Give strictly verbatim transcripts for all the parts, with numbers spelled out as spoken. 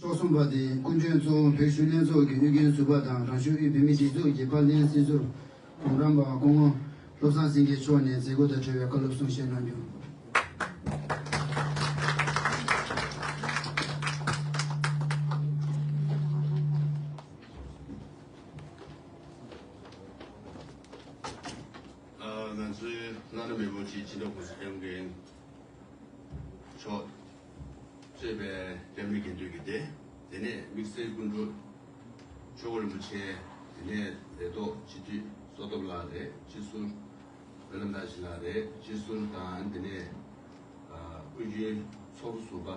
ཕྱོགས་གསུམ་པ་དེ་སྐུ་མགྲོན་གཙོ་བོ་བོད་གཞོན་ལྷན་ཚོགས་ཀྱི་དབུས་རྒྱུན་ཟུར་པ་དང་རང་སྐྱོང་ཨུའི་བོད་མིའི་སྒྲིག་འཛུགས་ཀྱི་དཔལ་ལྡན་སྲིད་ཟུར་གུང་ཐང་པ་སྐུ་ངོ་བློ་བཟང་སེང་གེ་མཆོག་ནས་མཛད་སྒོ་དང་འབྲེལ་བའི་བཀའ་སློབ་གསུང་བཤད་གནང་རྒྱུ། ང་ཚོའི་བླ་ན་མེད་པའི་སྤྱི་ནོར་༸གོང་ས་༸སྐྱབས་མགོན་མཆོག་གཙོས་པའི་སྐྱབས་མགོན་དགེ་འདུན་གྱི་སྡེ། དེ་ནས་དམིགས་བསལ་སྐུ་མགྲོན་ཆོས་འཁོར་རིན་པོ་ཆེ། དེ་ནས་བདེ་ཏོག་སྤྱི་འཐུས་བསོད་སྟོབས་ལགས་རེད། སྤྱི་ཟུར་བླ་ན་མེད་པ་ཞིག་ལགས་རེད། སྤྱི་ཟུར་དང་དེ་ནས་དབུས་རྒྱུན་ཚོགས་གཙོ་ཟུར་པ་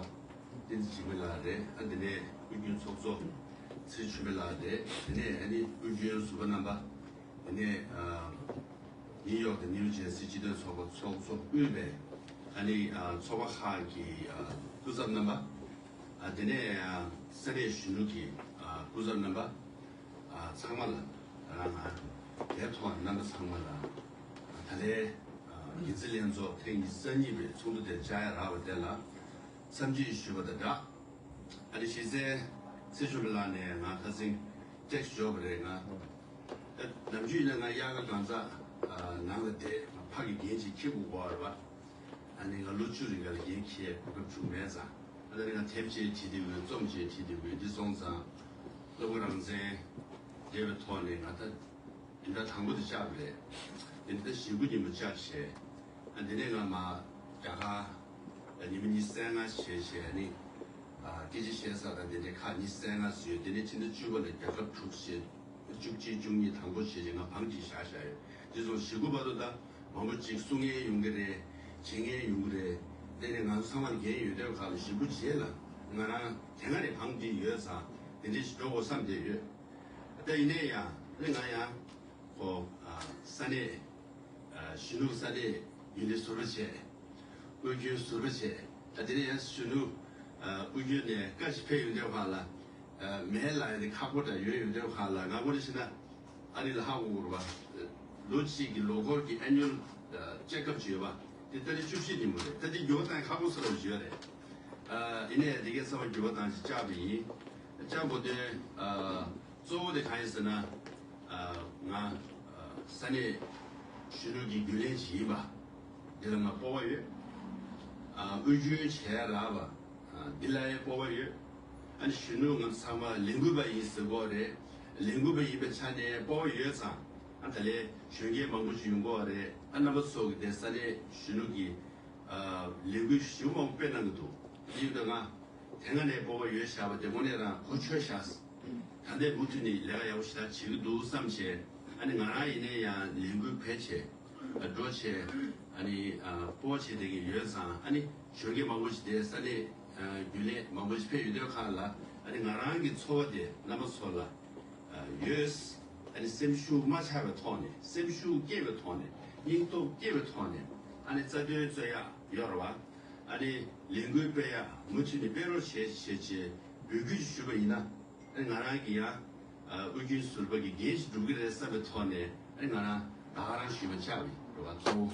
བསྟན་འཛིན་འཇིགས་མེད་ལགས་རེད། ཨ་དེ་ནས་དབུས་རྒྱུན་ཚོགས་གཙོ་ཚེ་རིང་ཆོས་འཕེལ་ལགས་རེད། དེ་ནས་ཨ་ནི་དབུས་རྒྱུན་ཟུར་པ་རྣམ་པ། དེ་ནས་ནིའུ་ཡོག་དང་ནིའུ་ཇར་སི་སྤྱི་མཐུན་ཚོགས་པ་ཚོགས་གཙོ་དབུས་པའི་ཨ་ནི་ཚོགས་པ་ཁག་གི་སྐུ་ཚབ་རྣམ་པ། དེ་ནས་ས་གནས་གཞོན་ནུ་གི་སྐུ་ཚབ་རྣམ་པ། ཚང་མ་ལ་ང་རང་ང་དེབ་ཐོག་རྣམ་པ་ཚང་མ་ལ་ད་ལྟའི་འགན་འཛིན་ལྷན་ཚོགས་ཐེངས་ཉི་ཤུ་རྩ་གཉིས་པའི་ཚོགས་འདུ་དེར་བཅར་ཡ་རག་པ་དེ་ལ་འཚམས་འདྲི་ཞུས་པ་དང་སྦྲགས། ཨ་ནི་གཞི་རྩའི་ཚེ་མཆོག་ལགས་ནས་ང་ཁ་སང་ཊེག་སི་འབྱོར་བ་རེད། ང་ནམ་རྒྱུན་ཡིན་ན་ང་དབྱར་ཁ་གང་ཚ་ནང་ལ་བསྡད་ཕ་གི་འགན་ཅིག་འཁྱེར་དགོས་པ་རེད་པ། ཨ་ནི་ང་ལོ་བཅུ་རིང་ག་ལ་འགན་འཁྱེར་གོ་སྐབས་བྱུང་མེད་ཙང་། ཨ་ནི་ང་དེབ་ཅིག་བྲིས་བསྡད་ཡོད། རྩོམ་ཅིག་བྲིས་བསྡད་ཡོད། འདི་སོང་ཙང་སློབ་གསོ་རང་བཙན་བསྡད་པའི་ཐོག་ནས་ང་ད། དེ་འདྲ་དང་པོ་དེ་བཅར་བ་རེད། དེ་འདྲ་ཞེ་དགུ་ཉིན་མོ་བཅར་བྱས། ཨ་དེ་ནས་ང་མར་རྒྱ་གར་ཉི་མ་ཉི་ཤུ་རྩ་ལྔ་བྱས་བྱས་ནི། ཨ་སྐད་ཆ་བཤད་ས་དང་དེ་འདྲའི་ཁག་ཉི་ཤུ་རྩ་ལྔ་ཟིན་ཡོད། དེ་ནས་ཕྱི་ཟླ་བཅུ་པ་ལ་རྒྱལ་ཁབ་དྲུག་བྱས། བཅུ་གཅིག་བཅུ་གཉིས་དང་པོ་བྱས་བྱས་ང་བང་ཅིག་བཞག་བཞག་ཡོད། དེ་སོང་ཞེ་དགུ་བར་དུ་ད་མང་པོ་ཅིག་གསུང་མཁན་ཡོང་གི་རེད། བྱེད་མཁན་ཡོང་གི་རེད། དེ་ནས་ང་ཚོ་ཚང་མར་འགན་ཡོད་དུས་ཁག་ལ་ཞེ་དགུ་རྗེས་ལ་ང་རང་དེ་སྔ་ནས་བང་དེ་ཡོད་ཙང་དེ་འདྲ་ཞིག་འགྲོ་དགོས་བསམ་བསྡད་ཡོད། ད་ཡིན་ནའི་ཡང་ནི་ང་ཡང་ཁོ་ས་གནས་གཞོན་ནུ་ས་གནས་རྒྱུན་ལས་ཟུར་པ་བྱས། དབུས་རྒྱུན་ཟུར་པ་བྱས། ད་དེ་ནས་ཡང་གཞོན་ནུ་དབུས་རྒྱུན་ནས་བཀའ་ཞིག་ཕེབས་ཡོང་དུས་ཁ་ལ་མེད་ལ་ཡང་ནི་ཁག་པོ་འདྲ་ཡོད་ཡོང་དུས་ཁ་ལ་ང་ཁོ་ནི་ཤི་ན་ཨ་ནི་ལ་ཧ་གོ་དགོས་པ། ལོ་གཅིག་གི་ལོ་འཁོར་གྱི་ཨེ་ནུ་ཨལ་ཅེག་ཨབ་ཅིག་ཡོད་པ། དེ་ཏ་རིག་བཅུ་བཞི་ཉིན་མོ་རེད། ད་དེ་འགྱུར་བ་བཏང་ཁག་པོ་སོ་ར་ཡོད་རེད། ཡིན་ནའི་དེ་གའི་ཚབ་པ་འགྱུར་བ་བཏང་ཞིག་བཅར་བ་ཡིན། བཅར་དགོས་དོན་གཙོ་བོ་དེ་གང་ཡིན་ཟེར་ན། ང་ས་གནས་གཞོན་ནུ་གི་རྒྱུན་ལས་ཅིག་ཡིན་པ། འདི་ལ་ང་སྤོབས་པ་ཡོད། དབུས་རྒྱུན་བྱས་རག་པ། འདི་ལ་ཡང་སྤོབས་པ་ཡོད། ཨ་ནི་གཞོན་ནུ་ང་ཚང་མ་ལས་འགུལ་པ་ཡིན་ཟེར་གོ་རེད། ལས་འགུལ་པ་ཡིན་པའི་ཆ་ནས་སྤོབས་པ་ཡོད་ཙང་། ཨ་ད་ལས་གཞོན་སྐྱེས་མང་པོ་ཞིག་ཡོང་གོ་རེད། ཨ་རྣམ་པ་ཚོ་གི་དེ་ས་གནས་གཞོན་ནུ་གི་ལས་འགུལ་ཞེ་པོ་མང་པོ་སྤེལ་གནང་གི་འདུག་དེ་ཡིན་དུས་ང་དེ་སྔ་ནས་སྤོབས་པ་ཡོད་བཞག་པ་དེ་དངོས་གནས་རང་གོ་ཆོད་བཞག་ད་ལྟའི་མུ་མཐུད་ནས་ལས་ཀ་ཡག་པོ་ཞེ་དྲག་བྱེད་ཀྱི་འདུག་བསམ་བྱས། ཨ་ནི་ང་རང་ཡིན་ནའི་ཡང་ལས་འགུལ་བེད་བྱས། འགྲོ་བྱས། ཨ་ནི་སྤོབས་པ་བྱེད་བསྡད་ཀྱི་ཡོད་ཙང་། ཨ་ནི་གཞོན་སྐྱེས་མང་པོ་ཞིག་དེ་ས་གནས་རྒྱུན་ལས་མང་པོ་ཞིག་ཕེབས་ཡོང་དུས་ཁ་ལ། ཨ་ནི་ང་རང་གི་ཚོར་བ་དེ་རྣམ་པ་ཚོ་ལ་ཡོད། ཨ་ནི་སེམས་ཤུགས་མ་ཆག་པའི་ཐོག་ནས། སེམས་ཤུགས་སྐྱེད་པའི་ཐོག་ནས། སྙིང་སྟོབས་སྐྱེད་པའི་ཐོག་ནས། ཨ་ནི་རྩ་དོན་རྩོད་ཡག་ཡོད་རེད་བ། ཨ་ནི་ལས་འགུལ་སྤེལ་ཡག་མུ་མཐུད་ནས་སྤེལ་རོགས་བྱེད་བྱེད་བྱེད་འབོད་སྐུལ་ཞུས་པ་ཡིན་ན། ཨ་ནི་ང་རང་གིས་ཡང་དབུས་རྒྱུན་ཟུར་པ་གི་འགན་ཞིག་སྒྲུབ་ཀྱི་རེད་བསམ་པའི་ཐོག་ནས། ཨ་ནི་ང་རང་ད་ག་རང་ཞུས་པ་བཅར་བ་ཡིན་རེད་བ། གཙོ་བོ།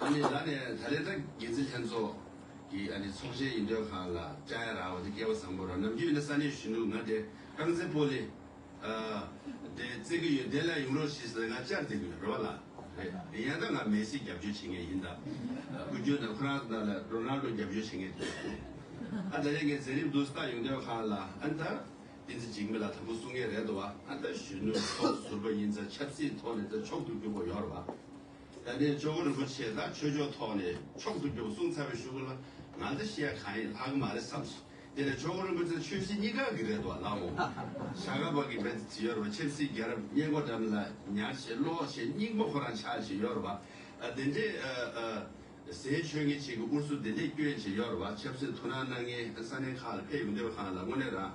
ཨ་ནི་ལ་ནས་ད་ལས་ད་འགན་འཛིན་ལྷན་ཚོགས་ཀྱི་ཨ་ནི་ཚོགས་ཆེན་ཡིན་དུས་ཁ་ལ་བཅར་ཡ་རག་པ་དེ་སྐལ་བ་བཟང་པོ་རེད། ནམ་རྒྱུན་ཡིན་ན་ས་གནས་གཞོན་ནུ་ང་དེ་རྐང་རྩེད་སྤོ་ལོ། ཨ། དེ་རྩེད་ཀྱི་ཡོད། དེ་ལ་ཡོང་རོགས་ཞེས་ཟེར་ང་བཅར་བསྡད་ཀྱི་ཡོད་རེད་བ་ལ། རེད། ཡང་ད་ང་མེ་སི་རྒྱབ་སྐྱོར་བྱེད་མཁན་ཡིན་ད། དབུས་རྒྱུན་དང་ཁོ་རང་ད་ལ་རོ་ནལ་ཌོ་རྒྱབ་སྐྱོར་བྱེད་མཁན་དེ། ཨ་ད་རེས་ངས་མཛད་རིམ་འདུག་སེ་ཡོང་དུས་ཁ་ལ། ཨ་ད་བསྟན་འཛིན་འཇིགས་མེད་ལགས་དང་པོ་གསུང་མཁན་རེད་འདུག་བ། ཨ་ད་གཞོན་ནུ་ཚོགས་ཟུར་པ་ཡིན་ཙང་ཆབ་སྲིད་ཐོག་ནས་ད་ཕྱོགས་བསྡུ་རྒྱུ་པོ་ཡོད་རེད་བ། ད་ནས་ཇོ་བོ་རིན་པོ་ཆེ་ད་ཆོས་ཕྱོགས་ཐོག་ནས་ཕྱོགས་བསྡུ་རྒྱུ་གསུངས་ཚར་བའི་གཞུག་ལ་ང་ད་བཤད་གང་ཡིན་ལྷག་གི་མ་རེད་བསམ་སོང་། དེ་ནས་ཇོ་བོ་རིན་པོ་ཆེ་ཆོས་སྲིད་གཉིས་ཀ་གི་རེད་དོ་ལགས་འོ། ཤ་ཁ་པ་གི་མེད་ཅི་ཡོད་རེད་བ། ཆབ་སྲིད་རྒྱལ་རབས་སྙན་གོ་འགྲམ་ལ་ཉར་བྱས་ཀློག་བྱས་རྙིང་མ་ཁོ་རང་ཆགས་བྱས་ཡོད་རེད་བ། ཨ་དེ་འདྲའི་ཨ་ཨ་ཟས་མཆོད་མཁན་ཅིག་གི་ཨུ་སུ་དེ་འདྲའི་སྐྱོན་ཅིག་ཡོད་རེད་བ། ཆབ་སྲིད་ཐུགས་སྣང་གནང་མཁན་ས་གནས་ཁག་ལ་ཕེབས་ཡོང་དུས་ཁག་ལ་དངོས་གནས་རང་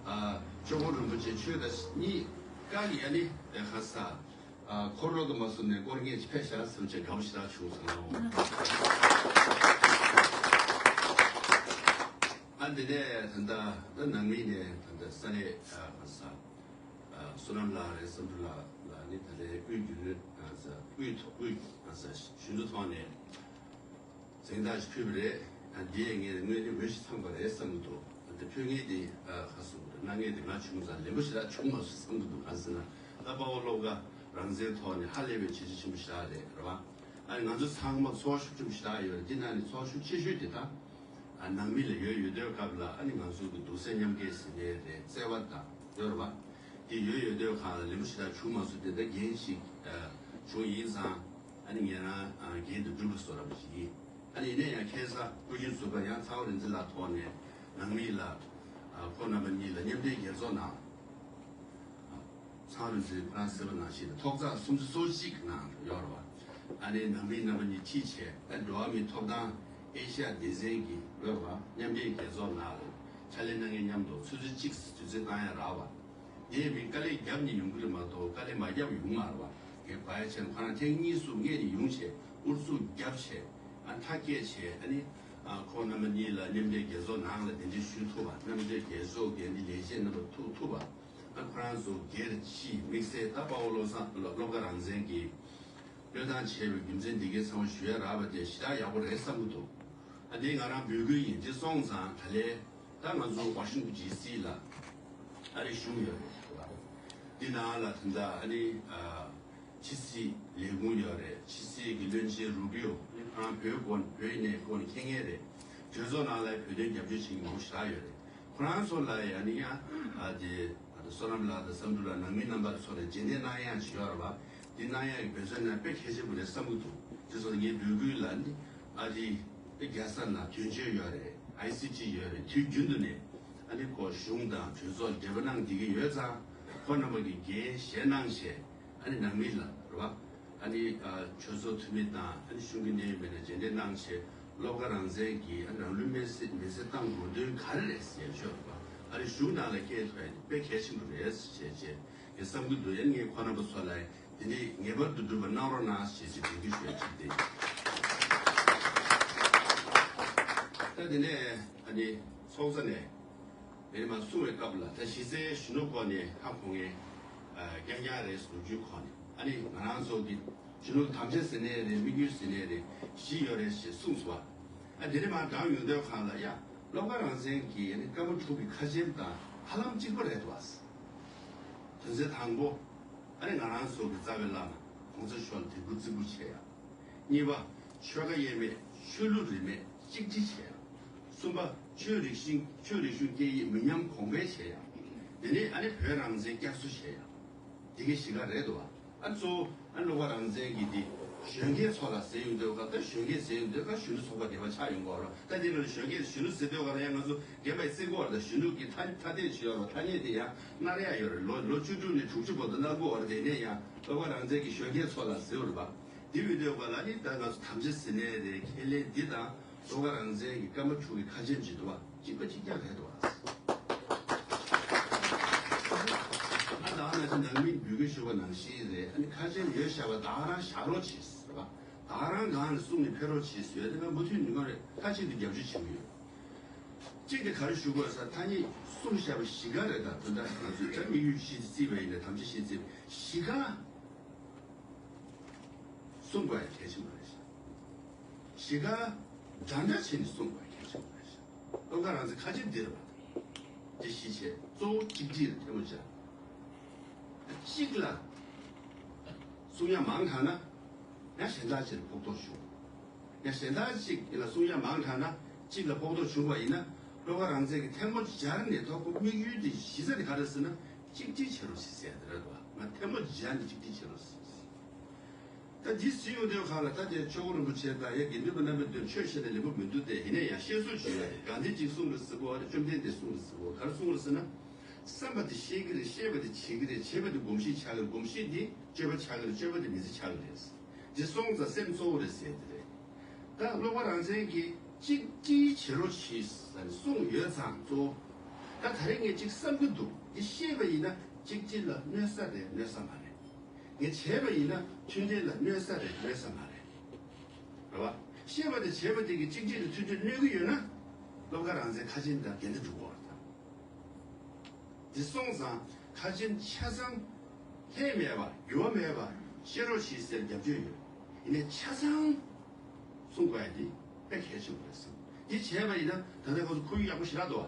ཨ་ཇོ་བོ་རིན་པོ་ཆེ་ཆོས་དང་གཉིས་ཀ་གི་ཨ་ནི་དེ་ཁ་ས། ཨ། འཁོར་ལོ་དུ་མ་བཟུང་ནས་སྐོར་ངེས་ཕེབས་ཤག་བསམ་བྱས་དགའ་པོ་ཞེ་དྲག་བྱུང་སོང་། ཨ་འདི་ནས་ད་ལྟ་ད་ནང་མི་ནས་ད་ལྟ་ས་གནས་ཨ་ག་ས་ཨ་བསོད་ནམས་ལགས་རེད། བསམ་གྲུབ་ལགས་ལ་ནི་ད་ལྟའི་དབུས་རྒྱུན་ལས་ཨ་ས་དབུས་ཐོག་དབུས་ཨ་ས་གཞོན་ནུ་ཐོག་ནས་མཚན་རྟགས་ཤིག་ཕུལ་བ་རེད། འདི་ཡས་ངས་དངོས་གནས་འོས་ཤིང་འཚམས་པ་རེད་བསམ་གྱི་འདུག་དེ་ཕུལ་མཁན་དེ་ཨ་ཁ་སུ་གནང་མཁན་དེ་ང་བྱུང་ཙང་ལེན་པོ་ཞེ་དྲག་བྱུང་མ་སོང་བསམ་གྱི་འདུག་གང་ཟེར་ན་ད་དཔའ་བོ་བློ་དགའ་རང་བཙན་ཐོག་ནས་ཧ་ལས་པའི་བྱས་རྗེས་ཆེན་པོ་ཞེ་དྲག་རེད་རེད་བ། ཨ་ནི་ང་ཚོ་ཚང་མ་ཚོར་བ་ཤུགས་ཆེན་པོ་ཞེ་དྲག་ཡོད་རེད། དེ་ནང་ནས་ཚོར་བ་ཤུགས་ཆེ་ཤོས་དེ་ད་ཨ་ནང་མི་ལ་ཡོད་ཡོད་དུས་སྐབས་ལ་ཨ་ནི་ང་ཚོ་གི་སྡུག་བསྔལ་མཉམ་སྐྱེལ་ཟེར་མཁན་རེད། བརྩེ་བ་དང་ཡོད་རེད་བ། དེ་ཡོད་ཡོད་དུས་སྒང་ལ་ལེན་པོ་ཞེ་དྲག་བྱུང་མ་སོང་། དེ་ད་འགན་ཞིག་ཨ་བྱུང་ཡིན་ཙང་ཨ་ནི་ངས་རང་ཨ་འགན་དེ་སྒྲུབ་པ་བཟོ་འདྲ་པོ་ཞིག་ཡིན། ཨ་ནི་ཡིན་ན་ཡང་ཁ་སང་སྐུ་མགྲོན་ཟུར་པ་ཡང་ཚ་བ་རིག་འཛིན་ལགས་ཐོག་ནས་ནང་མི་ལ་ཨ་ཁོང་རྣམ་པ་གཉིས་ལ་མཉམ་འབྲེལ་རྒྱལ་ཚོགས་ནང་ཨ་ཚ་བ་རིག་འཛིན་ཁོ་རང་ཟེར་བ་ནང་བཞིན་ཐོག་བརྩེགས་སུམ་ཅུ་སོ་གཅིག་ནང་ཡོད་རེད་བ། ཨ་ནི་ནང་མི་རྣམ་པ་གཉིས་ཁྲིད་བྱས་ཨ་འགྲོ་བ་མིའི་ཐོབ་ཐང་ཨེ་ཤ་ཡ་སྡེ་ཚན་གྱི་ཡོད་རེད་བ། མཉམ་འབྲེལ་རྒྱལ་ཚོགས་ནང་ལ་ཕྱག་ལས་གནང་མཁན་མཉམ་དུ་ཆུ་ཚོད་གཅིག་དུས་ཚོད་བཏང་ཡ་རག་བ། དེ་མིན་དཀའ་ལས་བརྒྱབ་ནས་ཡོང་གི་རེད་མ་གཏོགས་དཀའ་ལས་མ་བརྒྱབ་ཡོང་མ་རེད་བ། ངས་གོ་ཡ་བྱས་ན་ཁོ་རང་ཐེངས་གཉིས་གསུམ་སྔོན་ནས་ཡོང་བྱས་ཨུ་ཚུགས་བརྒྱབ་བྱས་ཨ་མཐའ་སྐྱེལ་བྱས་ཨ་ནི་ཨ་ཁོང་རྣམ་པ་གཉིས་ལ་མཉམ་འབྲེལ་རྒྱལ་ཚོགས་ནང་ལ་གདན་འདྲེན་ཞུ་ཐུབ་པ། མཉམ་འབྲེལ་རྒྱལ་ཚོགས་ཀྱི་ཨ་ནི་ལས་བྱེད་རྣམ་པ་ཐུག་ཐུབ་པ། ཨ་ཁོ་རང་ཚོ་སྒེར་གྱིས་དམིགས་བསལ་ད་དཔའ་བོ་བློ་བཟང་བློ་བློ་དགའ་རང་བཙན་གྱིས་བློས་བཏང་བྱས་པའི་རྒྱུ་མཚན་འདི་གའི་ཚང་མ་ཞུ་ཡ་རག་པ་དེ་ཞེ་དྲག་ཡག་པོ་རེད་བསམ་གྱི་འདུག་ཨ་འདི་ང་རང་འབོད་སྐུལ་ཡིན། འདི་སོང་ཙང་ད་ལས་ད་ང་ཚོ་ཝ་ཤིང་ཊོན་ཌི་སི་ལ་ཨ་རི་གཞུང་ཡོད་རེད། འདི་ནང་ལ་ད་ལྟ་ཨ་ནི་ཨ་ཕྱི་སྲིད་ལས་ཁུངས་ཡོད་རེད། ཕྱི་སྲིད་ཀྱི་བློན་ཆེན་རུ་པིའོ་ཁོ་རང་བོད་སྐོར་བོད་ཡིན་ནའི་སྐོར་མཁྱེན་མཁན་རེད། གྲོས་ཚོགས་ནང་ལ་བོད་དོན་རྒྱབ་སྐྱོར་བྱེད་མཁན་མང་པོ་ཞེ་དྲག་ཡོད་རེད། ཁོ་རང་ཚོ་ལ་ཡང་ནི་ཡང་ཨ་དེ་ཨ་བསོད་ནམས་ལགས་དང་བསམ་གྲུབ་ལགས་ནང་མི་རྣམ་པ་ཚོ་ལ་རྗེས་འདེད་གནང་ཡག་ཅིག་ཡོད་རེད་བ། འདི་གནང་ཡག་གི་འབད་བརྩོན་གནང་དཔེ་གལ་ཆེན་པོ་རེད་བསམ་གྱི་འདུག་དེ་ཚོ་ངའི་འབོད་སྐུལ་ལ་ནི་ཨ་དེ་རྒྱལ་ས་ནང་དོན་གཅོད་ཡོད་རེད། ཨའི་སི་ཊི་ཡོད་རེད། དུས་རྒྱུན་དུ་ནས་ཨ་ནི་ཁོ་གཞུང་དང་གྲོས་ཚོགས་འབྲེལ་བ་གནང་བསྡད་ཀྱི་ཡོད་ཙང་ཁོ་རྣམ་པ་གི་འགན་བཞེས་གནང་བྱས་ཨ་ནི་ནང་མི་ལ་རེད་བ། ཨ་ནི་ཨ་ཆོས་ཚོགས་འཐུས་མི་དང་ཨ་ནི་གཞུང་གི་གནད་ཡོད་མི་ལ་རྗེས་འདེད་གནང་བྱས་བློ་དགའ་རང་བཙན་གྱིས་ཨ་ནི་རང་ལུས་མེར་སྲེག་མེར་སྲེག་བཏང་དགོས་དོན་ག་རེ་རེད་ཟེར་ཡ་ཆོས་རེད་བ། ཨ་ནི་གཞུང་ནང་ལ་སྐད་ཐོག་ཡ་དེ་དཔེ་གལ་ཆེན་པོ་རེད་ཟེར་བྱས་བྱས་ངས་བསམ་གྱི་འདུག་ཡ་ངས་ཁོ་རྣམ་པ་ཚོ་ལ་དེ་འདྲའི་ངེས་པར་དུ་སྒྲུབ་པ་གནང་རོགས་གནང་ཞེས་ཞེས་འབོད་སྐུལ་ཞུ་ཡ་ཅིག་དེ་ཡིན། ད་དེ་ནས་ཨ་ནི་ཚོགས་གཙོ་ནས་དེ་ནས་མར་གསུང་བའི་སྐབས་ལ་ད་གཞི་རྩའི་གཞོན་ནུ་སྐོར་ནས་ཧ་གོ་མཁན་རྐྱང་རྐྱང་རེད། ལོ་རྒྱུས་སྐོར་ནས་ཨ་ནི་ང་རང་ཚོ་གི་གཞོན་ནུ་དམ་བཅའ་ཟེར་ནའི་རེད། དམིགས་ཡུལ་ཟེར་ནའི་རེད། བཞི་ཡོད་རེད་ཞེས་གསུངས་སོང་བ། ཨ་དེ་ནས་མར་དྲངས་ཡོང་དུས་སྒང་ལ་ཡ་བློ་དགའ་རང་བཙན་གྱི་ཨ་ནི་སྐར་མ་དྲུག་གི་ཁ་ཆེམས་དང་ཧ་ལམ་གཅིག་པ་རེད་འདུག་བ། དོན་ཚན་དང་པོ། ཨ་ནི་ང་རང་ཚོ་གི་རྩ་བའི་བླ་མ་༸གོང་ས་མཆོག་ལ་དད་གུས་བརྩི་བཀུར་བྱེད་ཡ། གཉིས་པ། ཆོལ་ཁ་དབྱེ་མེད་ཆོས་ལུགས་རིས་མེད་གཅིག་སྒྲིལ་བྱེད་ཡ། གསུམ་པ། ཆོས་རིག་གཞུང་ཆོས་རིག་གཞུང་སྐད་ཡིག་མི་ཉམས་གོང་འཕེལ་བྱེད་ཡ། དེ་ནས་ཨ་ནི་བོད་རང་བཙན་བསྐྱར་གསོ་བྱེད་ཡ། འདི་གའི་བཞི་ཀ་རེད་འདུག་བ། ཨ་གཙོ་བོ་ཨ་བློ་དགའ་རང་བཙན་གྱི་འདི་གཞོན་སྐྱེས་ཚོ་ལ་ཟེར་ཡོང་དུས་སྐབས་ད་གཞོན་སྐྱེས་ཟེར་ཡོང་དུས་སྐབས་གཞོན་ནུ་ཚོགས་པ་དེ་བ་ཆགས་ཡོང་གི་རེད། ད་དེ་ལ་གཞོན་སྐྱེས་གཞོན་ནུ་ཟེར་དུས་སྐབས་ལ་ཡང་ང་ཚོ་རྒན་པ་ཡི་སེམས་ཁོག་ལ་གཞོན་ནུ་གི་ཐ་ཐ་དད་ཅིག་ཡོད་རེད། ཐ་སྙད་དེ་ཡང་མནར་ཡ་ཡོད་རེད། ལོ་ལོ་བཅུ་དྲུག་ནས་དྲུག་ཅུ་བར་དུ་མནར་དགོས་བ་རེད། དེ་ནས་ཡང་བློ་དགའ་རང་བཙན་གྱི་གཞོན་སྐྱེས་ཚོ་ལ་ཟེར་བ་རེད་བ། འདི་ཡོད་དུས་སྐབས་ལ་ནི་ད་ང་ཚོ་དམ་བཅའ་ཟེར་ནའི་རེད། ཁས་ལེན་འདི་དང་བློ་དགའ་རང་བཙན་གྱི་སྐར་མ་དྲུག་གི་ཁ་ཆེམས་ཅིག་འདུག་བ། གཅིག་པ་གཅིག་རྐྱང་རེད་འདུག་བ། ཨ་ད་ང་ཚོ་ནང་མི་འབོད་སྐུལ་ཞུ་བ་ནང་བཞིན་རེད། ཨ་ནི་ཁ་ཆེམས་ཡོད་བཞག་པ་ད་རང་བཞག་རོགས་བྱེད་ཟེར་བ། ད་རང་སྒང་ནས་གསུངས་ནས་ཕེབས་རོགས་བྱེད་ཟེར་ཡོད། དེ་ང་མུ་མཐུད་ནས་ང་རེ་མཐའ་གཅིག་ཏུ་རྒྱབ་སྐྱོར་བྱེད་ཀྱི་ཡོད། གཅིག་དེ་ག་རེ་ཞུ་དགོས་ས་ཐ་སྙད་གསུངས་བཞག་པ་བཞི་ཀ་རེད། ད་དོན་དག་ང་ཚོས་ད་དམིགས་ཡུལ་བཞི་བརྩིས་པ་ཡིན་ན་དམ་བཅའ་བཞི་བརྩིས་པ་བཞི་ཀ་གསུངས་དགོས་ཡ་གལ་ཆེན་པོ་རེད་ཤག་བཞི་ཀ་འདྲ་འདྲ་བྱས་ནས་གསུངས་དགོས་ཡ་གལ་ཆེན་པོ་རེད་ཤག་བློ་དགའ་རང་བཙན་ཁ་ཆེམས་འདི་རེད་པ། དེ་བཞི་བྱས་གཙོ་བོ་གཅིག་སྒྲིལ་ཐལ་མོ་སྦྱར། གཅིག་ལ་གསུང་ཡ་མང་དྲགས་ན་ཡང་གཞན་དག་ཅིག་ལ་ཕོག་ཐུག་བྱུང་། ཡང་གཞན་དག་ཅིག་ཡིན་ལ་གསུང་ཡ་མང་དྲགས་ན་གཅིག་ལ་ཕོག་ཐུག་བྱུང་བ་ཡིན་ན་བློ་དགའ་རང་བཙན་གྱི་ཐལ་མོ་སྦྱར་ནས་ཐོག་གོ་དམིགས་ཡུལ་དེ་གཞི་རྩ་དེ་ག་རེ་ཟེར་ན་གཅིག་སྒྲིལ་བྱེད་རོགས་ཞེས་ཟེར་ཡ་དེ་རེད་བ། ང་ཐལ་མོ་སྦྱར་ནས་གཅིག་སྒྲིལ་བྱེད་རོགས་ཞེས། ད་འདི་ཟེར་ཡོང་དུས་སྒང་ལ་ད་དེ་ཆོས་གོང་རིན་པོ་ཆེ་དང་ཡ་དགེ་འདུན་པ་རྣམ་པའི་དོན་ཆོས་བཤད་ན་ལེགས་པོ་མི་འདུག་སྟེ། ཡིན་ན་ཡང་བཤད་སྲོལ་ཅིག་ཡོད་རེད། གང་དེ་གཅིག་གསུངས་རེད་ཟེར་གོ་བ་རེད། བཅོམ་ལྡན་འདས་གསུངས་རེད་ཟེར་གོ་བ་ག་རེ་གསུངས་རེད་ཟེར་ན། བསམ་པ་དེ་ཤེས་ཀྱི་རེད། ཤེས་པ་དེ་བྱེད་ཀྱི་རེད། བྱེད་པ་དེ་གོམས་གཤིས་ཆགས་ཀྱི་རེད། གོམས་གཤིས་དེ་སྤྱོད་པ་ཆགས་ཀྱི་རེད། སྤྱོད་པ་དེ་མི་ཚེ་ཆགས་ཀྱི་རེད། འདི་སོང་ཙང་སེམས་གཙོ་བོ་རེད་ཟེར་དེ་རེད། ད་བློ་དགའ་རང་བཙན་གྱིས་གཅིག་སྒྲིལ་བྱེད་རོགས་གྱིས་ཟེར་ནས་གསུངས་ཡོད་ཙང་གཙོ་བོ། ད་ད་རེས་ངས་གཅིག་བསམ་གྱི་འདུག་འདི་ཤེས་པ་ཡིན་ན་གཅིག་སྒྲིལ་ལ་གནོད་ས་རེད་གནོད་ས་མ་རེད། ངས་བྱས་པ་ཡིན་ན་མཐུན་སྒྲིལ་ལ་གནོད་ས་རེད་གནོད་ས་མ་རེད། རེད་བ། ཤེས་པ་དེ་བྱས་པ་དེ་གིས་གཅིག་སྒྲིལ་དང་མཐུན་སྒྲིལ་གནོད་ཀྱི་ཡོད་ན། བློ་དགའ་རང་བཙན་ཁ་ཆེམས་དང་འགལ་ཟླ་འགྲོ་གི་ཡོད་རེད་ད། དེ་སོང་ཙང་ཁ་ཆེམས་ཆ་ཚང་ལྷད་མེད་པ་འགྱུར་བ་མེད་པ་བཤད་རོགས་ཞེས་ཟེར་རྒྱབ་སྐྱོར་ཡོད། ཡིན་ནའི་ཆ་ཚང་གསུང་དགོས་ཡ་དེ་དཔེ་གལ་ཆེན་པོ་རེད་བསམ། འདི་བྱས་པ་ཡིན་ན་ད་ལྟ་ཁོ་ཚོ་ཁོར་ཡུག་ཡག་པོ་ཞེ་དྲག་འདུག་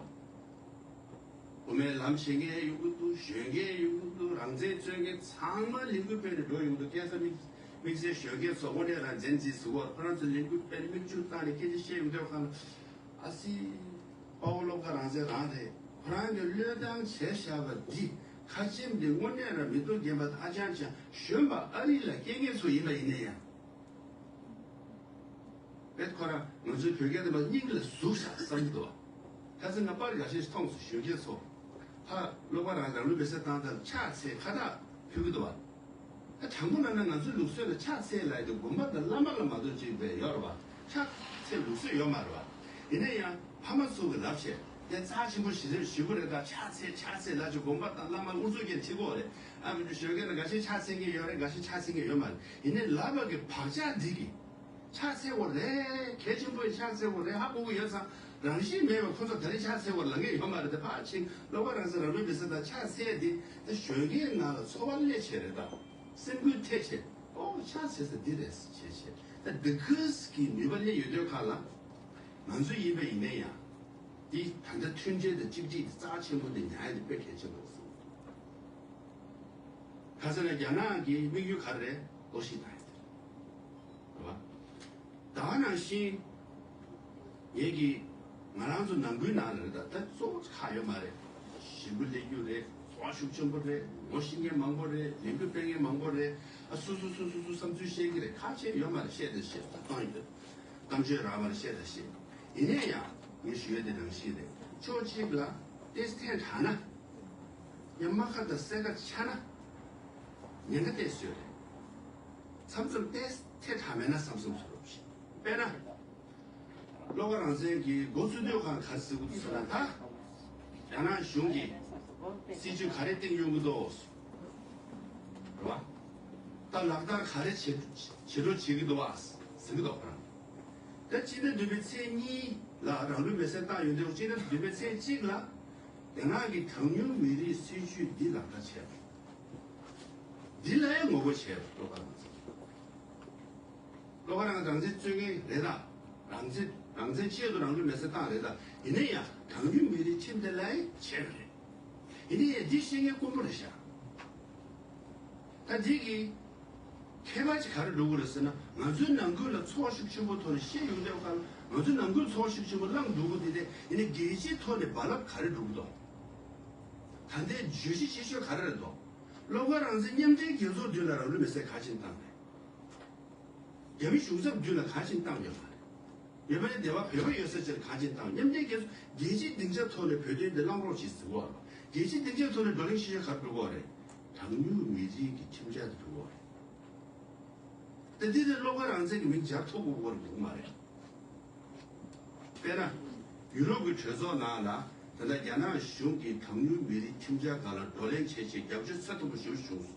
བ། དབུ་མའི་ལམ་བྱེད་མཁན་ཡོང་གི་འདུག་གཞོན་སྐྱེས་ཡོང་གི་འདུག་རང་བཙན་རྩོད་མཁན་ཚང་མ་ལས་འགུལ་སྤེལ་ནས་འགྲོ་ཡོང་གི་འདུག་སྐལ་བཟང་དམིགས་དམིགས་བསལ་གཞོན་སྐྱེས་ཚོ་དངོས་གནས་རང་བཙན་རྩིས་ཟུར་བར་ཁོ་རང་ཚོ་ལས་འགུལ་སྤེལ་མིག་ཆུ་བཏང་ནས་སྐད་ཆ་བཤད་ཡོང་དུས་ཁ་ལ། ཨ་སི། དཔའ་བོ་བློ་དགའ་རང་བཙན་རང་རེད། ཁོ་རང་གི་བློས་བཏང་བྱས་བཞག་པ་འདི་ཁ་ཆེམས་འདི་དངོས་གནས་རང་མི་སྟོབས་ལྡན་པ་དང་ཨ་ཅང་ཅང་གཞོན་པ་ཨ་རི་ལ་སྐྱེ་མཁན་ཚོ་ཡིན་པ་ཡིན་ན་ཡང་། བེད་ཁོ་རང་ང་ཚོའི་བོད་སྐད་དེ་མ་སྙིང་ལ་ཟུག་བཞག་བསམ་གྱི་འདུག་བ། ཁ་སང་ང་པར་འགའ་ཤས་མཐོང་སོང་གཞོན་སྐྱེས་ཚོ། ཧ། བློ་དགའ་རང་རང་ལུས་མེ་སྲེག་བཏང་སྟངས་ཕྱག་འཚལ་ཁ་བཏགས་ཕུལ་གྱི་འདུག་བ། ད་དྲང་པོ་ལབ་ན་ང་ཚོའི་ལུགས་སྲོལ་ལ་ཕྱག་འཚལ་ལབ་ཡ་དེ་དགོན་པ་དང་བླ་མ་ལ་མ་གཏོགས་ཅིག་བས་ཡོད་རེད་བ། ཕྱག་འཚལ་ལུགས་སྲོལ་ཡོད་མ་རེད་བ། ཡིན་ན་ཡང་ཕ་མ་ཚོ་གི་ལབ་བྱས་དེ་རྩ་ཆེན་པོ་ཞེ་དྲག་ཞུ་གི་རེད། ད་ཕྱག་འཚལ་ཕྱག་འཚལ་ལབ་བྱས་དགོན་པ་དང་བླ་མ་ཨུ་ཚུགས་རྒྱག་ཁྲིད་གོ་རེད། ཨ་མི་འདུག་གཞོན་སྐྱེས་ལ་འགའ་ཤས་ཕྱག་འཚལ་མཁན་ཡོད་རེད། འགའ་ཤས་ཕྱག་འཚལ་མཁན་ཡོད་མ་རེད། ཡིན་ནའི་ལབ་པ་གི་བག་ཆགས་འདི་གི་ཕྱག་འཚལ་བ་རེད། གལ་ཆེན་པོ་ཡིན། ཕྱག་འཚལ་བ་རེད། ཧ་གོ་གི་ཡོད་ཙང་རང་བཞིན་མེད་པ་ཁོ་ཚོ་ད་རེས་ཕྱག་འཚལ་བར་ལང་མཁན་ཡོད་མ་རེད། དེ་ཕར་ཕྱིན་བློ་དགའ་རང་བཙན་རང་ལུས་མེ་སྲེག་དང་ཕྱག་འཚལ་དེ་ད་གཞོན་སྐྱེས་ནང་ལ་ཚོར་བ་སླེབས་བྱས་རེད། ད་སེམས་འགུལ་ཐེབས་བྱས་ཨོ་ཕྱག་འཚལ་ས་འདི་རེད་བྱས་བྱས་ད་འདི་གས་ཀྱི་ནུས་པ་སླེབས་ཡོད་དུས་ཁ་ལ་ང་ཚོ་ཡིན་པ་ཡིན་ནའི་ཡང་འདི་ད་ལྟ་མཐུན་སྒྲིལ་དང་གཅིག་སྒྲིལ་དེ་རྩ་ཆེན་པོ་དེ་ཉར་ཡ་དེ་དཔེ་གལ་ཆེན་པོ་རེད་བསམ་གྱི་འདུག་ཁ་སང་ལ་རྒྱ་ནག་གི་དམིགས་ཡུལ་ག་རེ་རེད། གཏོར་བཤིག་བཏང་ཡ་དེ་རེད་བ། ད་ག་ནང་བཞིན་ངེད་ཀྱིས་ང་རང་ཚོ་ནང་ཁུལ་ནང་ལ་རེད། ད་ད་གཙོ་བོ་ཁག་ཡོད་མ་རེད། ཞི་འགུལ་སླེབས་རྒྱུ་རེད། ཚོར་བ་ཤུགས་ཆེན་པོ་རེད། ངོ་ཤེས་མཁན་མང་པོ་རེད། ལས་འགུལ་སྤེལ་མཁན་མང་པོ་རེད། ཨ་སོ་སོ་སོ་སོ་སོ་བསམ་ཚུལ་བཤད་ཀྱི་རེད། ཁག་ཆེ་ཡོད་མ་རེད། བཤད་དེ་བཤད་ད་གཏོང་ཡོད། གཏམ་བརྗོད་རག་མ་རེད། བཤད་ད་བཤད། ཡིན་ནའི་ཡང་ངས་ཞུ་ཡ་དེ་ནང་བཞིན་རེད། ཕྱོགས་གཅིག་ལ་ཏེས་ཐལ་དྲགས་ན་ཉམ་མ་ཁ་དང་སེ་ཁ་ཆགས་ན་ཉེན་ཁ་ཏོག་ཙམ་ཡོད་རེད། མཚམས་མཚམས་ཏེས་ཐལ་དྲགས་མེད་ན་བསམ་བསམ་ཚོར་བ་ཞིག་དཔེར་ན། བློ་དགའ་རང་བཙན་གྱིས་འགོ་བཙུགས་དུས་གང་ག་རེ་ཟེར་གྱི་འདུག་ཟེར་ན། ད་རྒྱ་ནག་གཞུང་གིས་སྲིད་ཇུས་ག་རེ་བཏིང་ཡོང་གི་འདུག་རེད་བ། ད་ལག་བསྟར་ག་རེ་བྱེད་བྱེད་རོགས་བྱེད་ཀྱི་འདུག་བ་ཟེར་གྱི་འདུག་ཁོ་རང་། ད་སྤྱི་ཟླ་བདུན་པའི་ཚེས་གཉིས་ལ་རང་ལུས་མེར་སྲེག་བཏང་ཡོང་དུས་སྤྱི་ཟླ་བདུན་པའི་ཚེས་གཅིག་ལ་རྒྱ་ནག་གི་གྲངས་ཉུང་མི་རིགས་སྲིད་ཇུས་འདི་ལག་བསྟར་བྱས་པ། འདི་ལ་ཡང་ངོ་རྒོལ་བྱས་པ། བློ་དགའ་རང་བཙན། བློ་དགའ་རང་རང་བཙན་རྩོད་མཁན་རེད་ད། རང་བཙན་རང་བཙན་ཆེད་དུ་རང་ལུས་མེར་སྲེག་བཏང་རེད་ད། ཡིན་ན་ཡང་གྲངས་ཉུང་མི་རིགས་ཁྲིམས་དེ་ལ་ཡང་བྱས་པ་རེད། ཡིན་ན་ཡང་འདི་བཤད་མཁན་དཀོན་པོ་རེད་ཤག་ད་འདི་གི་ཁྱད་པར་ཅིག་ག་རེ་འགྲོ་གི་རེད་ཟེར་ན། ང་ཚོའི་ནང་ཁུལ་ལ་ཚོར་བ་ཤུགས་ཆེན་པོ་ཐོག་ནས་བཤད་ཡོང་དུས་ཁ་ལ་ང་ཚོའི་ནང་ཁུལ་ཚོར་བ་ཤུགས་ཆེན་པོ་བསླངས་འགྲོ་གི་འདི་དེ་ཡིན་ན་རྒྱལ་སྤྱིའི་ཐོག་ནས་རྦ་རླབས་ག་རེ་འགྲོ་གི་འདུག་ད་ལྟའི་བརྗོད་གཞི་ཆེ་ཤོས་ག་རེ་རེད་འདུག་བློ་དགའ་རང་བཙན་མཉམ་འབྲེལ་རྒྱལ་ཚོགས་མདུན་ལ་རང་ལུས་མེར་སྲེག་ག་ཅིག་བཏང་རེད། རྒྱ་མི་གཞུང་ཚབ་མདུན་ལ་ག་ཅིག་བཏང་ཡོད་མ་རེད། ཡོད་པ་ནི་སྡེ་བ་བོད་པ་ཡོད་ས་ཆེར་ག་ཅིག་བཏང་། མཉམ་འབྲེལ་རྒྱལ་ཚོགས་རྒྱལ་སྤྱིའི་སྡིངས་ཆ་ཐོག་ནས་བོད་དོན་འདི་བླང་རོགས་བྱེད་ཟེར་གོ་བ་རེད། རྒྱལ་སྤྱིའི་སྡིངས་ཆ་ཐོག་ནས་བགྲོ་གླེང་ཤེས་བྱ་ག་རེ་འགྲོ་གོ་རེད། གྲངས་ཉུང་མི་རིགས་ཀྱི་ཁྲིམས་འཆར་དེ་འགྲོ་གོ་རེད། ད་འདི་ནི་བློ་དགའ་རང་བཙན་གྱི་མིང་སྦྱར་ཐུབ་དགོས་ཀྱི་རེད་འདུག་མ་རེད། དཔེར་ན། ཡུ་རོབ་ཀྱི་གྲོས་ཚོགས་ནང་ལ་ད་ལྟ་རྒྱ་ནག་གཞུང་གིས་གྲངས་ཉུང་མི་རིགས་ཁྲིམས་འཆར་སྒང་ལ་བགྲོ་གླེང་བྱས་རྗེས་རྒྱབ་སྐྱོར་ཚད་མཐོན་པོ་ཞེ་པོ་བྱུང་སོང་།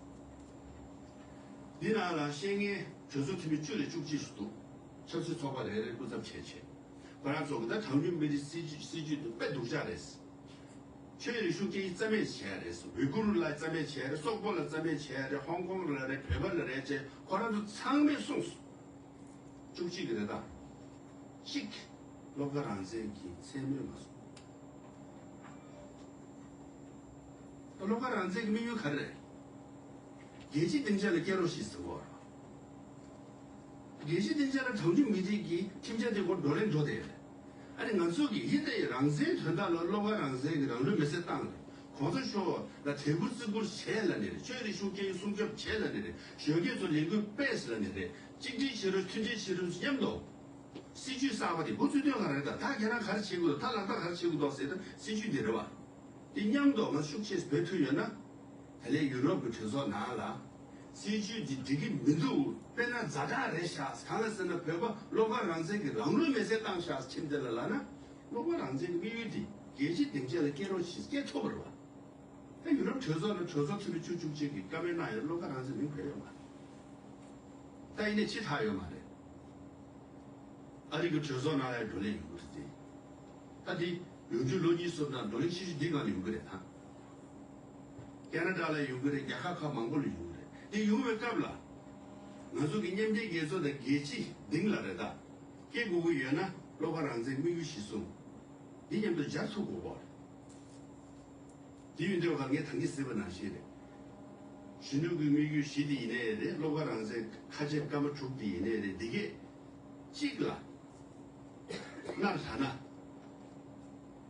འདི་ནང་ལ་བཤད་མཁན་གྲོས་ཚོགས་འཐུས་མི་བཅུ་ནས་བཅུ་གཅིག་ཙམ་འདུག་ཆབ་སྲིད་ཚོགས་པ་རེ་རེར་སྐུ་ཚབ་བྱས་བྱས། ཁོ་རང་ཚོ་གི་ད་གྲངས་ཉུང་མི་རིགས་སྲིད་ཇུས་སྲིད་ཇུས་དེ་དཔེ་སྡུག་ཅག་རེད། ཆོས་རིག་གཞུང་སྐད་ཡིག་རྩ་མེད་བྱས་རེད། ཝི་གུར་ལ་རྩ་མེད་བྱས་རེད། སོག་པོ་ལ་རྩ་མེད་བྱས་རེད། ཧོང་ཀོང་ལ་རེད། བོད་པ་ལ་རེད་བྱས་ཁོ་རང་ཚོ་ཚང་མས་གསུངས་སོང་། བཅུ་གཅིག་གི་རེད་ད། གཅིག་བློ་དགའ་རང་བཙན་གྱིས་མཚན་སྨོས་མ་སོང་། བློ་དགའ་རང་བཙན་གྱི་དམིགས་ཡུལ་ག་རེ་རེད། རྒྱལ་སྤྱིའི་སྡིངས་ཆ་ལ་སྐྱེལ་རོགས་ཞེས་ཟེར་བ། རྒྱལ་སྤྱིའི་སྡིངས་ཆ་ལ་གྲངས་ཉུང་མི་རིགས་ཀྱི་ཁྲིམས་འཆར་དེ་སྐོར་བགྲོ་གླེང་འགྲོ་བསྡད་ཡོད་རེད། ཨ་ནི་ང་ཚོ་གི་ཡིན་ཏེ་རང་བཙན་དོན་དག་ལ་བློ་དགའ་རང་བཙན་གྱིས་རང་ལུས་མེར་སྲེག་བཏང་རེད། གོང་ས་མཆོག་ལ་དད་གུས་བརྩི་བཀུར་བྱས་ལབ་ནི་རེད། ཆོས་རིག་གཞུང་སྐད་ཡིག་སྲུང་སྐྱོབ་བྱས་ལབ་ནི་རེད། གཞོན་སྐྱེས་ཚོ་ལས་འགུལ་སྤེལ་ལབ་ནི་རེད། གཅིག་སྒྲིལ་བྱེད་རོགས། མཐུན་སྒྲིལ་བྱེད་རོགས། མཉམ་དུ་སྲིད་ཇུས་གསར་པ་དེ་འགོ་བཙུགས་དོན་ག་རེ་རེད། ད་ད་ཁྱེད་རང་ག་རེ་བྱེད་དགོས་འདུག་ད་ལག་བསྟར་ག་རེ་བྱེད་དགོས་འདུག་ཟེར་ན་སྲིད་ཇུས་འདི་རེད་བ། དེ་མཉམ་དུ་ང་ཤུགས་ཆེ་བོད་ཐུག་ཡོད་ན། ད་ལན་ཡུ་རོབ་ཀྱི་གྲོས་ཚོགས་ནང་ལ་སྲིད་ཇུས་འདི་འགྲིག་གི་མི་འདུག་དཔེར་ན་ཛ་དྲག་རེད་ཤག་གང་ལ་ཟེར་ན་བོད་པ་བློ་དགའ་རང་བཙན་གྱིས་རང་ལུས་མེར་སྲེག་བཏང་ཤག་ཁྲིམས་དེ་ལ་ལབ་ན། བློ་དགའ་རང་བཙན་གྱི་དམིགས་ཡུལ་འདི་རྒྱལ་སྤྱིའི་སྡིངས་ཆ་ལ་སྐྱེལ་རོགས་ཞེས་སྐྱེལ་ཐུབ་པ་རེད་བ། ད་ཡུ་རོབ་གྲོས་ཚོགས་ནང་གྲོས་ཚོགས་འཐུས་མི་བཅུ་བཅུ་གཅིག་གིས་བཀའ་མོལ་གནང་ཡོད། བློ་དགའ་རང་བཙན་མིང་བོས་ཡོད་མ་རེད། ད་ཡིན་ནའི་ཕྱི་ཐག་ཡོད་མ་རེད། ཨ་རི་གི་གྲོས་ཚོགས་ནང་ལ་བགྲོ་གླེང་ཡོང་གི་རེད་དེ། ད་དེ་ལོ་རྒྱུས་ལོ་གཉིས་གསུམ་ནང་བགྲོ་གླེང་ཤེས་ཤུགས་འདི་གང་ནས་ཡོང་གི་རེད་ད། ཁེ་ན་ཌ་ལ་ཡོང་གི་རེད། རྒྱལ་ཁབ་ཁག་མང་པོ་ལ་ཡོང་གི་རེད། དེ་ཡོང་བའི་སྐབས་ལ། ང་ཚོ་གི་མཉམ་འབྲེལ་རྒྱལ་ཚོགས་དང་རྒྱལ་སྤྱི་སྡིངས་ལ་རེད་ད། སྐྱེ་དགོས་ཀྱི་ཡོད་ན། བློ་དགའ་རང་བཙན་དམིགས་ཡུལ་གཞིར་བཟུང་། འདི་མཉམ་དུ་སྦྱར་ཐུབ་དགོས་པ་རེད། དེ་ཡོད་དུས་ཁར་ངས་ད་གིན་ཟེར་བ་ནང་བཞིན་རེད། གཞོན་ནུ་གི་དམིགས་ཡུལ་བཞི་དེ་ཡིན་ནའི་རེད། བློ་དགའ་རང་བཙན་ཁ་ཆེམས་སྐར་མ་དྲུག་དེ་ཡིན་ནའི་རེད། འདི་གས་གཅིག་ལ་སྣ་དྲངས་ན།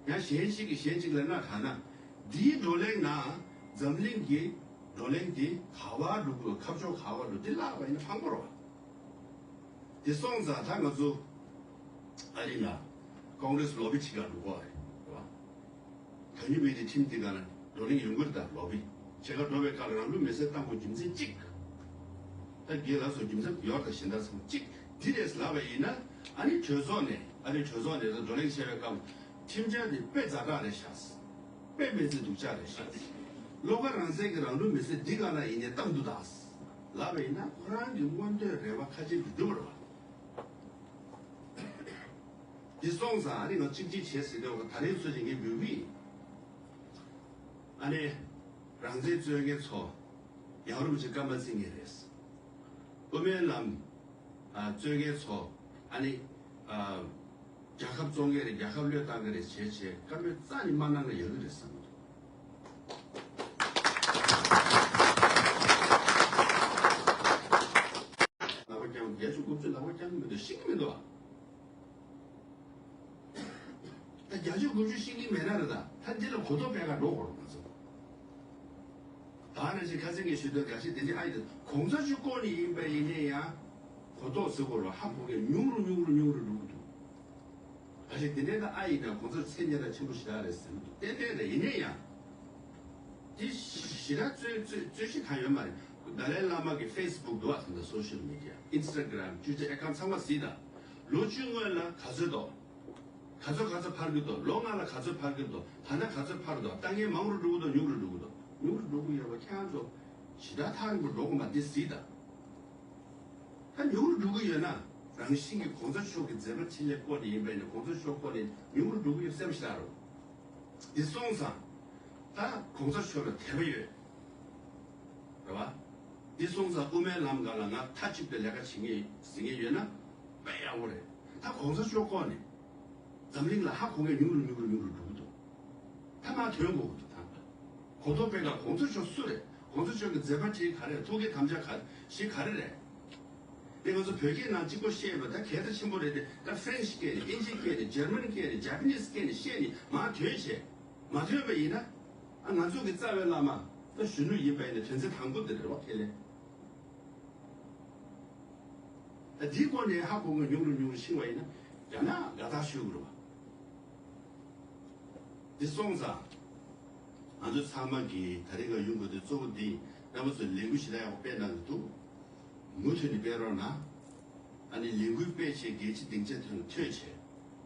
ཡང་གཞན་གཅིག་གིས་གཞན་གཅིག་ལ་སྣ་དྲངས་ན། འདིའི་བགྲོ་གླེང་ནང་འཛམ་གླིང་གི་བགྲོ་གླེང་འདི་ག་བར་འགྲོ་དགོས། ཁ་ཕྱོགས་ག་བར་འགྲོ། འདི་བརླག་པ་ཡིན་ན་ཕངས་པོ་རེད་བ། དེ་སོང་ཙང་ད་ང་ཚོ་ཨ་རི་ལ་ཀོང་རེས་ལོ་བི་བྱེད་གར་འགྲོ་དགོས་རེད་བ། ད་ཡིན་པའི་དེ་ཁྲིམས་འདི་ག་ལ་བགྲོ་གླེང་ཡོང་གི་རེད། ད་ལོ་བི་བྱེད་གར་འགྲོ་བའི་སྐབས་ལ་རང་ལུས་མེར་སྲེག་བཏང་དགོས་རྒྱུ་མཚན་གཅིག་ད་དགེ་ལ་སོགས་རྒྱུ་མཚན་ཡོད་རེད། གཞན་དག་ཚང་མ་གཅིག་འདི་རེད་ལབ་པ་ཡིན་ན། ཨ་ནི་གྲོས་ཚོགས་ནས་ཨ་རི་གྲོས་ཚོགས་ནས་ད་བགྲོ་གླེང་བྱས་པའི་སྐབས་ཁྲིམས་འཆར་འདི་དཔེ་ཛ་དྲག་རེད་ཤག་དཔེ་མི་ཚེ་སྡུག་ཅག་རེད་ཤག་བློ་དགའ་རང་བཙན་གྱི་རང་ལུས་མེར་སྲེག་འདི་ག་ལ་ཡིན་ནའི་བཏང་འདུག་ད་ལབ་པ་ཡིན་ན། ཁོ་རང་གི་མངོན་འདོད་རེ་བ་ཁ་ཆེམས་འགྲུབ་འགྲུབ་རེད་བ། འདི་སོང་ཙང་ཨ་ནི་ང་གཅིག་གཅིག་བྱས་ཟེར་དུས་ད་རེས་ཚོ་ཅིག་ངས་འབུལ་གི་ཡིན། ཨ་ནི་རང་བཙན་རྩོད་མཁན་ཚོ་ཡང་རུམ་ཅིག་སྐར་མ་བརྩི་ངེས་རེད། དབུ་མའི་ལམ་ཨ་རྩོད་མཁན་ཚོ་ཨ་ནི་ཨ་རྒྱལ་ཁབ་བཙོང་མཁན་རེད། རྒྱལ་ཁབ་བློས་བཏང་མཁན་རེད་བྱས་བྱས་བཀའ་མོལ་རྩ་ནས་མ་གནང་ན་ཡག་གི་རེད་བསམ་གྱི་འདུག་ལག་པ་བརྐྱངས། བརྒྱད་ཅུ་དགུ་བཅུ་ལག་པ་བརྐྱངས་མི་འདུག་ཤེས་ཀྱི་མི་འདུག་ཨ། ད་བརྒྱད་ཅུ་དགུ་བཅུ་ཤེས་ཀྱི་མེད་ན་རེད། ད་ད་འདི་ལ་གོ་རྟོགས་སྤེལ་ག་འགྲོ་དགོས་རེད་ང་ཚོ། ད་ནང་བཞིན་ཁ་སང་ངས་ཞུས་དོན་འགའ་ཞིག་དེ་འདྲ་ཨ་ཡི་དེ་གོང་ས་མཆོག་བསྐོ་ནི་ཡིན་པ་ཡིན་ན་ཡང་གོ་རྟོགས་ཟེར་དགོས་རེད། ཧ་གོ་མཁན་ཉུང་རུ་ཉུང་རུ་ཉུང་རུ་འགྲོ་གི་འདུག་འགའ་ཞིག་དེ་འདྲ་ད་ཨ་ཡིན་ན་གོང་ས་མཆོག་མཚན་སྙན་གྲགས་ཆེན་པོ་ཞེ་དྲག་རེད་ཟེར་གི་འདུག་ཏན་ཏན་རེད། ཡིན་ན་ཡང་དེ་ཞེ་དྲག་རྩོད་རྩོད་རྩོད་གཞི་གང་ཡོད་མ་རེད། ཏཱ་ལའི་བླ་མ་གི་ཕེ་སི་བུག་འདུག་བ། ད་ལྟ་སོ་ཤལ་མི་ཌི་ཡ་ཨིན་སི་ཊ་གྷི་རམ་ཊུ་ཝི་ཊར་ཨེ་ཁའུན་ཊི་ཚང་མ་གཟིགས་དང་། ལོ་བཅུ་སྔོན་ལ་ག་ཚོད་འདུག་ག་ཚོད་ག་ཚོད་འཕར་གྱི་འདུག་ལོ་ལྔ་ལ་ག་ཚོད་འཕར་གྱི་འདུག་ད་ལྟ་ག་ཚོད་འཕར་འདུག་ལྟ་མཁན་མང་རུ་འགྲོ་གི་འདུག་ཉུང་རུ་འགྲོ་གི་འདུག་ཉུང་རུ་འགྲོ་གི་ཡོད་པ་ཁྱེད་རང་ཚོ་ཞེ་དྲག་ཐག་རིང་པོ་འགྲོ་དགོས་མ། འདི་གཟིགས་དང་། ད་ཉུང་རུ་འགྲོ་གི་ཡོད་ན་རང་བཞིན་གྱིས་གོང་ས་མཆོག་གི་མཛད་པ་འཕྲིན་ལས་བསྐོ་ནས་ཡིན་པས་ན། གོང་ས་མཆོག་བསྐོ་ནས་ཉུང་རུ་འགྲོ་གི་ཡོད་སེམས་ཤར་རོ། འདི་སོང་ཙང་ད་གོང་ས་མཆོག་ལ་དད་པ་ཡོད། རེད་བ། འདི་སོང་ཙང་དབུ་མའི་ལམ་སྒང་ལ་ང་མཐའ་གཅིག་ཏུ་ལས་ཀ་བྱེད་ངེས་ཟེར་ངེས་ཡོད་ན་དཔེ་ཡག་པོ་རེད། ད་གོང་ས་མཆོག་བསྐོ་ནས་འཛམ་གླིང་ལ་ཧ་གོ་མཁན་ཉུང་རུ་ཉུང་རུ་ཉུང་རུ་འགྲོ་གི་འདུག་ད་མར་ཐོན་དགོས་ཀྱི་འདུག་ད་གོ་རྟོགས་སྤེལ་ག་གོང་ས་མཆོག་སུ་རེད། གོང་ས་མཆོག་གི་མཛད་པ་འཕྲིན་ག་རེ་རེད། ཐུགས་ཀྱི་དམ་བཅའ་ག་བཞི་ག་རེ་རེད། དེ་ང་ཚོ་བོད་སྐད་ནང་གཅིག་པོ་བཤད་པ་ད་གལ་ཆེན་པོ་རེད་དེ། ད་ཧྥ་རན་ཤི་སྐད་ནས་ཨིན་ཇི་སྐད་ནས་འཇར་མན་སྐད་ནས་ཇ་པ་ནིས་སྐད་ནས་བཤད་ནས་མར་ཐོན་བྱས། མ་ཐོན་པ་ཡིན་ན་ཨ་ང་ཚོ་གི་རྩ་བའི་བླ་མ་ད་གཞོན་ནུ་ཡིན་པ་ཡིན་ན་དོན་ཚན་དང་པོ་འདི་རེད་བ། ཁས་ལེན། ད་འདིའི་སྒོ་ནས་ཧ་གོ་མཁན་ཉུང་རུ་ཉུང་རུ་ཕྱིན་པ་ཡིན་ན་ཡང་ན་དགའ་ཐག་ཆོད་ཀྱི་རེད་བ། འདི་སོང་ཙང་ང་ཚོ་ཚང་མ་གིས་ད་རེས་ང་ཡོང་དགོས་དོན་གཙོ་བོ་འདི་རྣམ་པ་ཚོས་ལས་འགུལ་ཞེ་དྲག་ཡག་པོ་སྤེལ་གནང་གི་འདུག་མུ་མཐུད་ནས་སྤེལ་རོགས་གནང་། ཨ་ནི་ལས་འགུལ་སྤེལ་བྱས་རྒྱལ་སྤྱི་སྡིངས་ཆ་ཐོན་ཐོན་བྱས།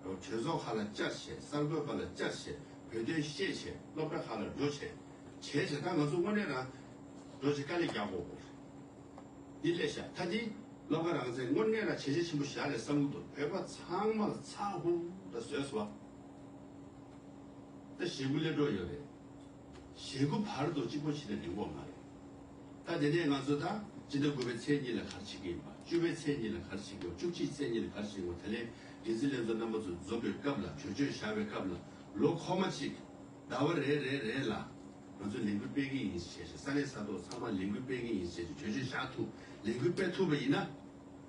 གྲོས་ཚོགས་ཁག་ལ་བཅར་བྱས། གསར་འགོད་པ་ལ་བཅར་བྱས། བོད་དོན་བཤད་བྱས། སློབ་གྲྭ་ཁག་ལ་འགྲོ་བྱས། བྱས་བྱས་ད་ང་ཚོ་དངོས་གནས་རང་འགྲོ་བྱས་དཀའ་ལས་རྒྱག་དགོས་དགོས། འདི་སླེབས་ཤག་ད་འདི་བློ་དགའ་རང་བཙན་དངོས་གནས་ལ་བྱས་རྗེས་ཆེན་པོ་བཞག་རེད་བསམ་གྱི་འདུག་བོད་པ་ཚང་མ་ལ་ཚ་ཧུར་ད་བཟོས་སོང་བ། ད་ཞེ་དགུ་སླེབས་འགྲོ་ཡོད་རེད། ཞེ་དགུ་བར་དུ་གཅིག་པོ་བྱས་ན་འགྲིག་གི་མ་རེད། ད་དེ་ནས་ང་ཚོ་ད་སྤྱི་ཟླ་དགུ་པའི་ཚེས་གཉིས་ལ་ག་རེ་བྱེད་ཀྱི་ཡིན་པ། བཅུ་པའི་ཚེས་གཉིས་ལ་ག་རེ་བྱེད་ཀྱི་ཡོད། བཅུ་གཅིག་ཚེས་གཉིས་ལ་ག་རེ་བྱེད་ཀྱི་ཡོད། དེ་ལས་འགན་འཛིན་ལྷན་ཚོགས་རྣམ་པ་ཚོ་འཛོམས་པའི་སྐབས་ལ། གྲོས་ཆོད་བཞག་པའི་སྐབས་ལ། ལོ་འཁོར་མ་གཅིག་ཟླ་བ་རེ་རེ་རེ་ལ་ང་ཚོས་ལས་འགུལ་སྤེལ་གྱི་ཡིན་ཞེས་བྱས། ས་གནས་ས་ཐོག་ཚང་མར་ལས་འགུལ་སྤེལ་གྱི་ཡིན་ཞེས་བྱས་གྲོས་ཆོད་བཞག་ཐུབ། ལས་འགུལ་སྤེལ་ཐུབ་པ་ཡིན་ན།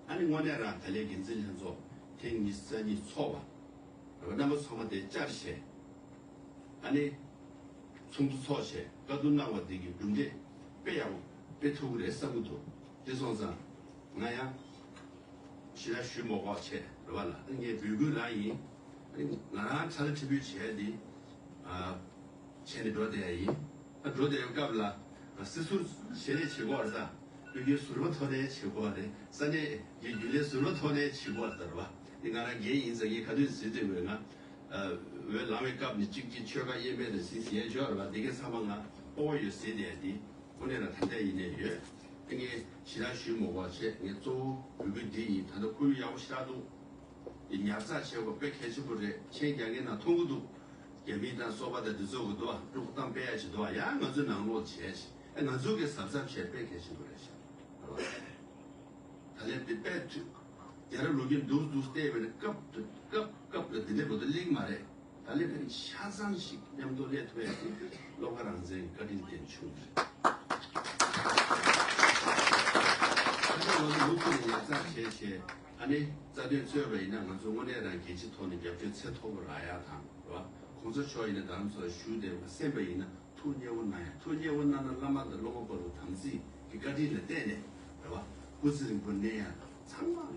ཨ་ནི་དངོས་གནས་རང་ད་ལན་འགན་འཛིན་ལྷན་ཚོགས་ཐེངས་ཉི་ཤུ་རྩ་གཉིས་ཚོགས་པ། རྣམ་པ་ཚང་མ་དེ་བཅར་བྱས། ཨ་ནི་ཚོགས་འདུ་ཚོགས་བྱས་བཀའ་བསྡུར་གནང་བ་འདི་གི་གྲུབ་འབྲས་དཔེ་ཡག་པོ་དཔེ་ཐུབ་ཀྱི་རེད་བསམ་གྱི་འདུག་དེ་སོང་ཙང་ང་ཡང་ཞེ་དྲག་ཞུ་མ་དགོས་བྱས་རེད་བ་ལ། ཨ་ནི་ངས་འབོད་སྐུལ་རང་ཡིན། ཨ་ནི་ང་རང་ཁྲ་ལ་ཁྲི་འབོད་བྱས་ཏེ་ཨ་བྱས་ནས་འགྲོ་བསྡད་ཡ་ཡིན། ཨ་འགྲོ་བསྡད་ཡ་སྐབས་ལ་སྲིད་ཟུར་བྱས་ནས་བྱེད་དགོས་རེད་ད། སྤུན་ཀྱག་ཟུར་པ་ཐོག་ནས་བྱེད་དགོས་རེད། ས་གནས་ཀྱི་རྒྱུན་ལས་ཟུར་པ་ཐོག་ནས་བྱེད་དགོས་རེད་ད་རེད་བ། དེ་ང་རང་རྒན་ཡིན་ཙང་ངས་ག་དུས་ཟེར་དུས་འོས་ང་འོས་ལངས་པའི་སྐབས་ནས་གཅིག་གཅིག་ཆོལ་ཁ་དབྱེ་མེད་དུ་ཟིན་ཟིན་ཡས་ཆོག་རེད་བ། དེ་གའི་ཚང་མ་ང་སྤོབས་པ་ཡོད་ཟེར་བསྡད་ཡ་དེ་དངོས་གནས་ལ་ད་ལྟ་ཡིན་ནས་ཡོད། དེ་ངས་ཞེ་དྲག་ཞུ་མ་དགོས་བྱས། ངས་གཙོ་བོ་འབོད་སྐུལ་འདི་ཡིན། ད་ལྟ་ཁོར་ཡུག་ཡག་པོ་ཞེ་དྲག་འདུག་དེ་ཉར་ཚགས་བྱེད་དགོས་དཔེ་གལ་ཆེན་པོ་རེད། མཆན་རྒྱག་མཁན་ནང་མཐོང་གི་འདུག་རྒྱ་མི་དང་སོག་པ་དང་འདི་ཚོ་གི་འདུག་བ། འབྲུག་གཏམ་སྤེལ་ཡ་ཅིག་འདུག་བ། ཡང་ང་ཚོའི་ནང་ལོགས་བྱས་ཤིག་ཨེ་ང་ཚོ་གི་གཟབ་གཟབ་བྱས་དཔེ་གལ་ཆེན་པོ་རེད་ཤག་ད་ལན་དེ་དཔེ་མཐུད། རྒྱལ་རབས་ལོ་རྒྱུས་འདུག་འདུག་བལྟས་པ་ཡིན་ན་སྐབས་སྐབས་སྐབས་ལ་འདི་འདྲ་བོ་དེ་གླེང་མ་རེད། ད་ལན་ད་ནི་ཆ་ཚང་ཞིག་མཉམ་དུ་སླེབས་ཐུབ་ཡ་དེ་བློ་དགའ་རང་བཙན་བཀའ་དྲིན་བརྟེན་བྱུང་རེད། ད་ལྟ་ང་ཚོ་ལོ་གཅིག་ནས་ཡར་བརྩེགས་བྱས་བྱས་ཨ་ནི་རྩ་དོན་རྩོད་པ་ཡིན་ན་ང་ཚོ་དངོས་གནས་རང་རྒྱལ་སྤྱིའི་ཐོག་ནས་རྒྱབ་སྐྱོར་ཚད་མཐོ་པོ་རག་ཡ་དང་རེད་བ། གོང་ས་མཆོག་ཡིན་ན་རྡ་རམ་ས་ལ་བཞུགས་བསྡད་པ་གསན་པ་ཡིན་ན་ཐུགས་མཉེས་པོ་གནང་ཡ། ཐུགས་མཉེས་པོ་གནང་ན་བླ་མ་དང་སློབ་མ་བར་དུ་དམ་ཚིག་གི་བཀའ་དྲིན་ལ་བརྟེན་ནས་རེད་བ། སྐུ་ཚེ་རིང་པོ་གནས་ཡ་ཚང་མ་